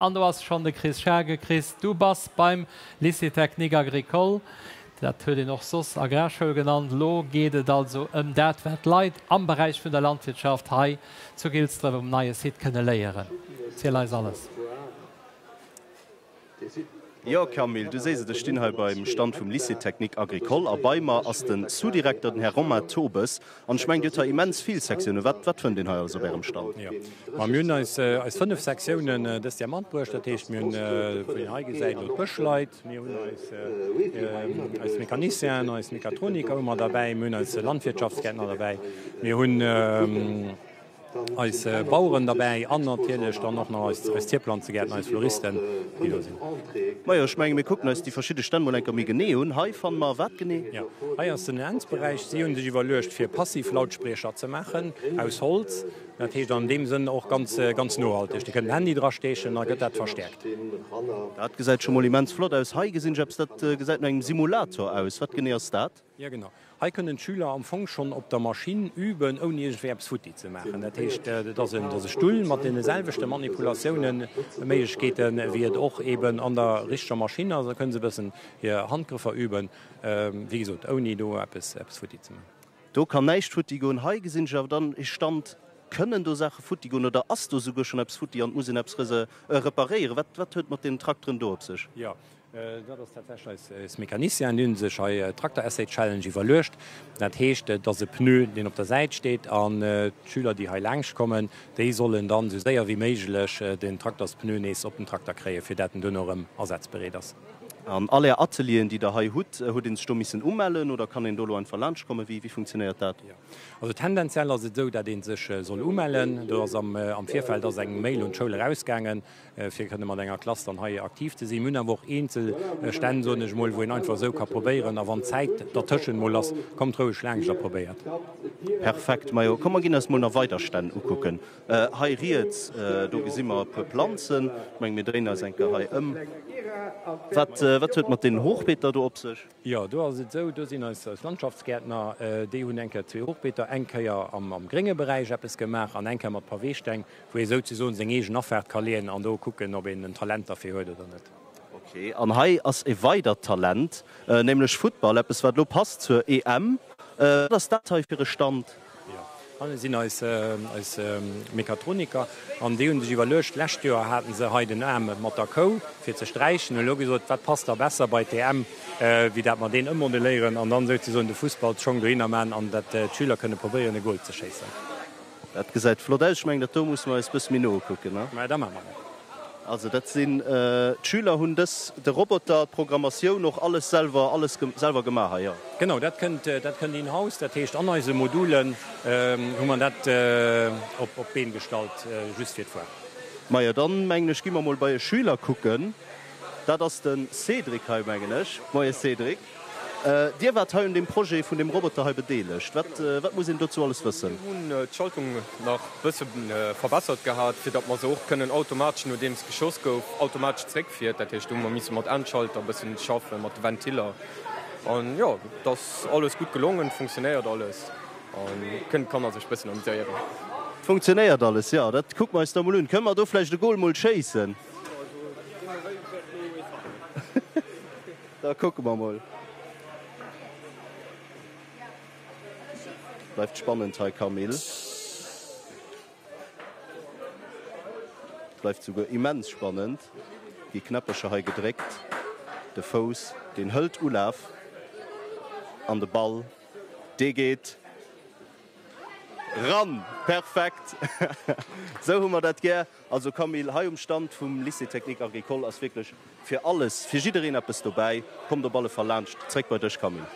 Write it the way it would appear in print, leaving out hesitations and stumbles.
An do ass schonn de Chris Schagen. Chris, du bass beim Lycée Technique Agricole, dat huet een och soss Agrarschoul genannt. Elo geet et also ëm dat, wat d'Leit am Beräich vun der Landwirtschaft hei zu Gilsdref um neie Site kënne léieren. Ziel eis alles. Jo Camille, du sees et, ech stinn hei beim Stand vum Lycée Technique Agricole a bei mer ass de Sous-Direkter, den Här Romain Tobes. An ech mengen, Dir hutt hei immens vill Sektiounen. Wat, wat fënnt een hei alles op Ärem Stand? Jo, ma mir hunn eis, eis 5 Sektiounen dëst Jahr matbruecht. Dat heescht, mir hunn, wéi een hei gesäit, elo d'Bëschleit, mir hunn eis, eis Mecanicienen, eis Mechatroniker hu mer derbäi, mir hunn eis Landwirtschaftsgärtner derbäi, mir hunn, eis Baueren derbäi an natierlech dann och nach eis Tierplanzegäertner, eis Floristen, déi do sinn. Majo, ech menge mir kucken eis déi verschidde Stänn mol enker méi genee un. Hei fanne mer wat genee? Jo, hei ass den Lenzberäich. Si hu sech iwwerluecht, fir passiv Lautspriecher ze maachen aus Holz. Dat heescht an deem Sënn och ganz, ganz nohalteg. Dir kënnt den Handy drasteechen, da gëtt dat verstäerkt. Dat gesäit scho mol immens flott aus. Hei gesinn ech eppes, dat gesäit no engem Simulator aus. Wat genee ass dat? Jo genau. Hei kënnen d'Schüler am Fong schonn op der Maschinn üben, ouni iergendwéi eppes futti ze maachen. Dat heescht, et ass e Stull mat deene selwechte Manipulatiounen, Méiglechkeeten, wéi et och eben an der richteger Maschinn ass. Da kënne se e bëssen hir Handgrëffer üben, wéi gesot, ouni do eppes futti ze maachen. Do kann näischt futti goen. Hei gesinn ech awer dann e Stand. Kënnen do Saache futti goen oder ass do souguer schonn eppes futti an et muss een eppes reparéieren? Wat huet et mat deenen Trakteren do op sech? Jo, Dat ass tatsächlech eis Mecanicien. Déi hu sech hei d'Trakter Essay Challenge iwwerluecht. Dat heescht, et ass e Pneu, deen op der Säit steet an d'Schüler, déi hei laangscht kommen, déi sollen dann esou séier wéi méiglech den Trakterspneu nees op den Trakter kréien, fir dat en duerno erëm asazbereet ass. An all Är Atelieren, déi Der hei hutt, hutt ee sech do missen umellen oder kann een do elo einfach laanscht kommen? Wéi funktionéiert dat? Also tendenziell ass et esou, dat ee sech soll umellen. Do ass am Virfeld ass eng Mail un d'Schoul erausgaangen, fir kënne mat enger Klass dann hei aktiv ze sinn. Mir hunn awer och eenzel Stänn, soen ech mol, wou een einfach esou ka probéieren. A wann Zäit dertëschent mol ass, kommt roueg laangscht a probéiert. Perfekt. Majo, komm mer ginn eis mol nach weider Stänn ukucken. Hei riets, do gesi mer e puer Planzen. Ech menge mir dréinen eis eng Kéier hei ëm. Wat, wat huet mat deenen Hochbeeter do op sech? Jo, do ass et esou, do sinn eis Landschaftsgäertner, déi hunn eng Kéier zwee Hochbeeter, eng Kéier am grénge Beräich eppes gemaach an eng Kéier mat Paweesteng, wou ee souzesoen seng eegen Afaart ka leeën an do kucken, ob een en Talent derfir huet oder net. Ok, an hei ass e weidert Talent, nämlech Futtball, eppes wat elo passt zur EM. Wat ass dat hei fir e Stand? Jo, hanne sinn eis eis Mechatroniker an déi hunn sech iwwerluecht, d'lescht Joer haten se hei den Aarm mat der Kou fir ze sträichen, hunn elo gesot, wat passt da besser bei d'EM wéi dat mer deen ëmmodeléieren an dann souzesoen de Fussballsschong dohinner man an dat d'Schüler kënne probéieren e Goal ze schéissen. Dat gesäit flott aus. Ech mengen, dat do musse mer eis bësse méi no ukucken, ne? Mä da maache mer dat. Also dat sinn, d'Schüler hunn dës, de Roboter, d'Programmatioun och alles selwer, alles selwer gemaach hei, jo? Genau, dat kënnt, dat kënnt in house. Dat heescht, an eise Modulen hu mer dat op d'Been gestallt, just fir d'Foire. Majo, dann mengen ech, gi mer mol bei e Schüler kucken. Dat ass de Cédric hei, mengen ech. Moie Cédric. Dir waart hei un deem Projet vun deem Roboter hei bedeelegt. Wat, wat muss een dozou alles wëssen? Mir hunn d'Schaltung nach bësse verbessert gehat, fir datt mer se och kënnen automatesch, nodeems geschoss gouf, automatesch zréckfiert. Dat heescht, do hu mer misse mat Endschalter e bëssen schaffen, mat de Ventiller. An jo, et ass alles gutt gelongen, et funktionéiert alles a kënnen d'Kanner sech bëssen amuséieren. Et funktionéiert alles, jo. Dat kucke mer eis da mol un. Kënne mer do vläicht e Gol mol schéissen? Da kucke mer mol. Bleift spannend hei Camille. Bleift souguer immens spannend. Gi Knäppercher hei gedréckt. De Fouss deen hëlt Ulaf an de Ball dee geet ran. Perfekt! Sou hu mer dat gär. Also Camille, hei um Stand vum Lycée Technique Agricole ass wierklech fir alles, fir jiddereen eppes dobäi. Kommt op alle Fall laanscht. Zréck bei dech Camille.